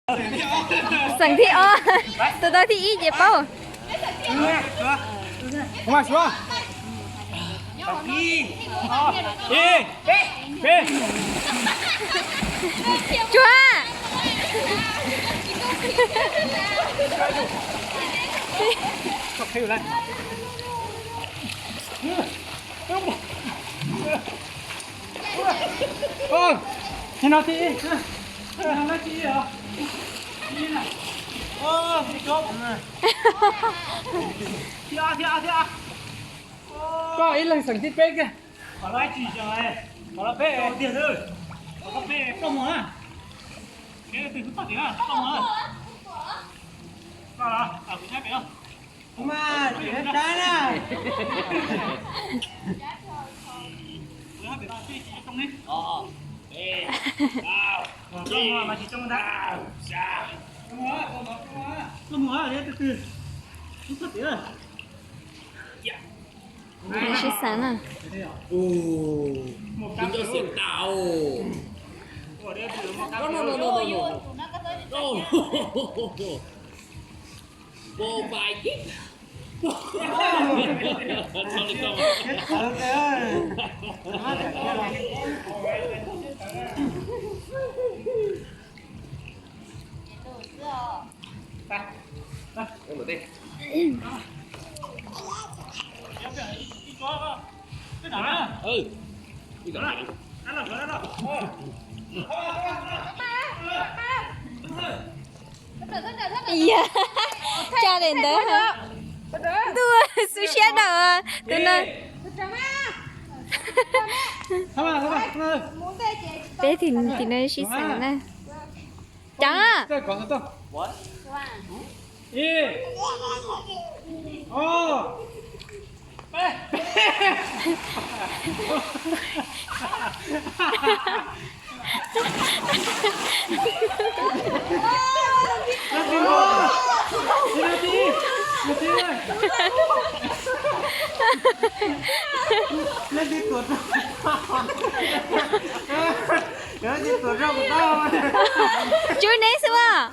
Xeem thib ob, tus tau thib ib ces paub. Tsuag. Koj ib leeg xeem thib peb kiag. Sib xeem na. Yog, tsa li ntawd. Ntuj, xub siab dawm tus no. Peb tim no sib xeem na. Cov. Tsub neb xwb as.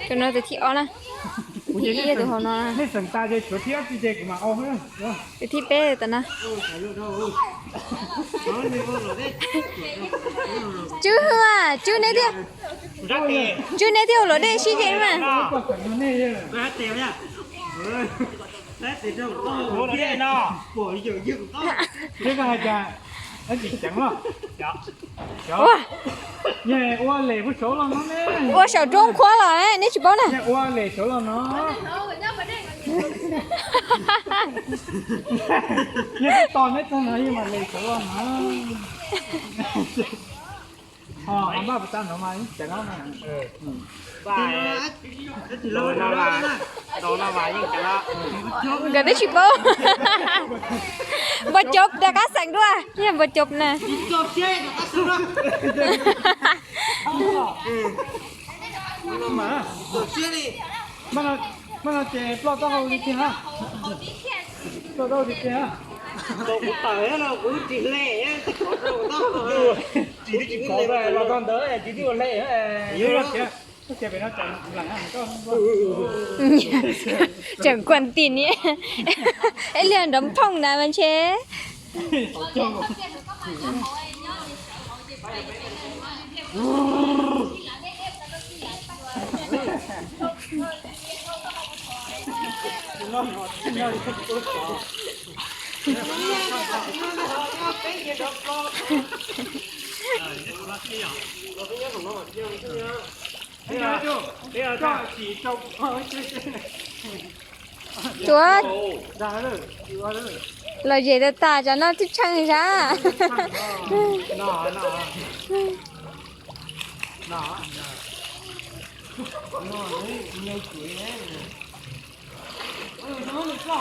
Tus no tus thib ob na. Tus thib ib tus hauv no. Tus thib peb tas na. Tsub, tsub neb thiab. Tsub neb thiab ua luam dej sib ze mas. Ua, ua saum roob qhuav los neb tsis paub na. Nkawd twb tsis paub. Npawg Coob rov qab xeem dua, yog Npawg Coob na. Maj no ces ploj taub hau li tiag na. Ploj taub hau li tiag na. Tsis tau los tau ntawd tsis tau hle. Tseem kuam tim ni. Ib li nrov phooj ntawd mas ntshe. Tuav, lom zem tas tas tsam no twb tsheej zab. Koj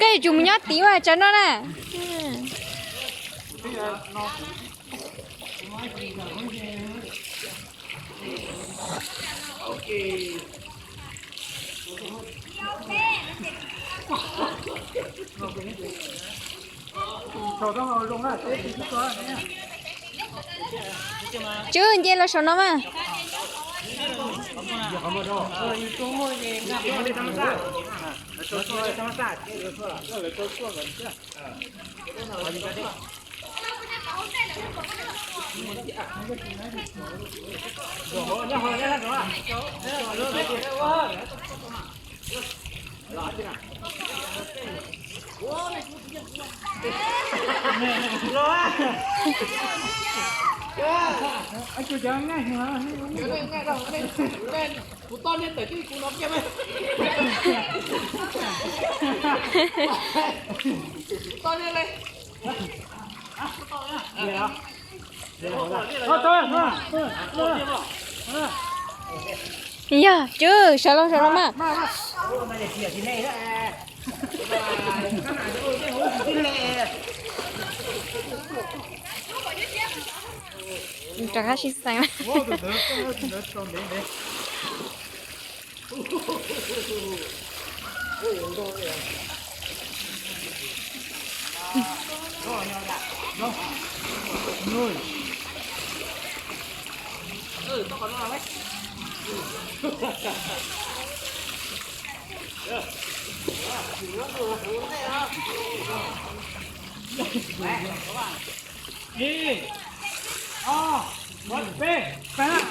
yuav tsum mus nyob tid ua tsav no na. Tswb, nce los saum no mas. Kuv toj niag tawm tij kuv no kiag me. Kuv toj niag le. Yog, tswb, sawv los, sawv los mas. Rov qab sib xeem. Ib, ob, peb, peb.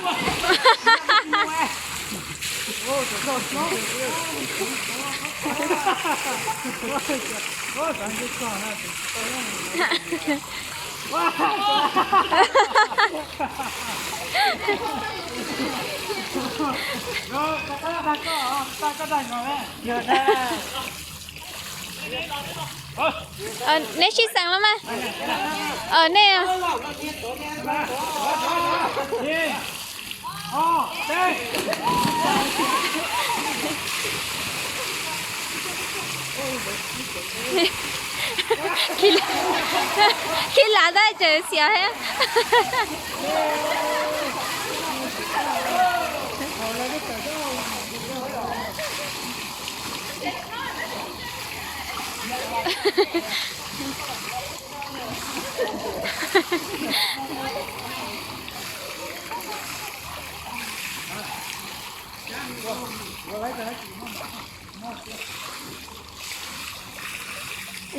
Neb sib xeem los mas. Nej khib lav tab tseem xiav thiab.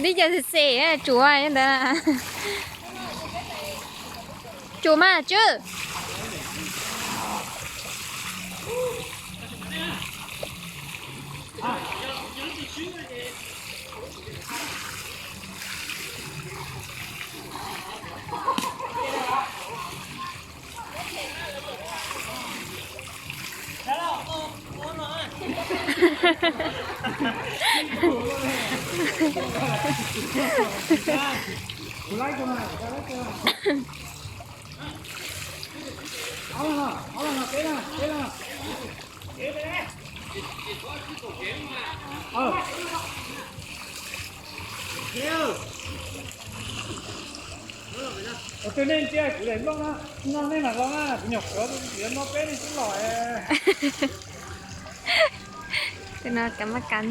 Tib co xem xem tsuav ntawd. Tsuav mas Tswb. Tus nej ntsia kuv daim nplooj no, no nej mam los na, kuv nyuam qhuav yuav no peb nej twb los. Tus no kav maj kav.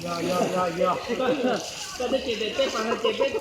Yog, yog, yog, yog. Koj twb tsis ntes tej pas no ces peb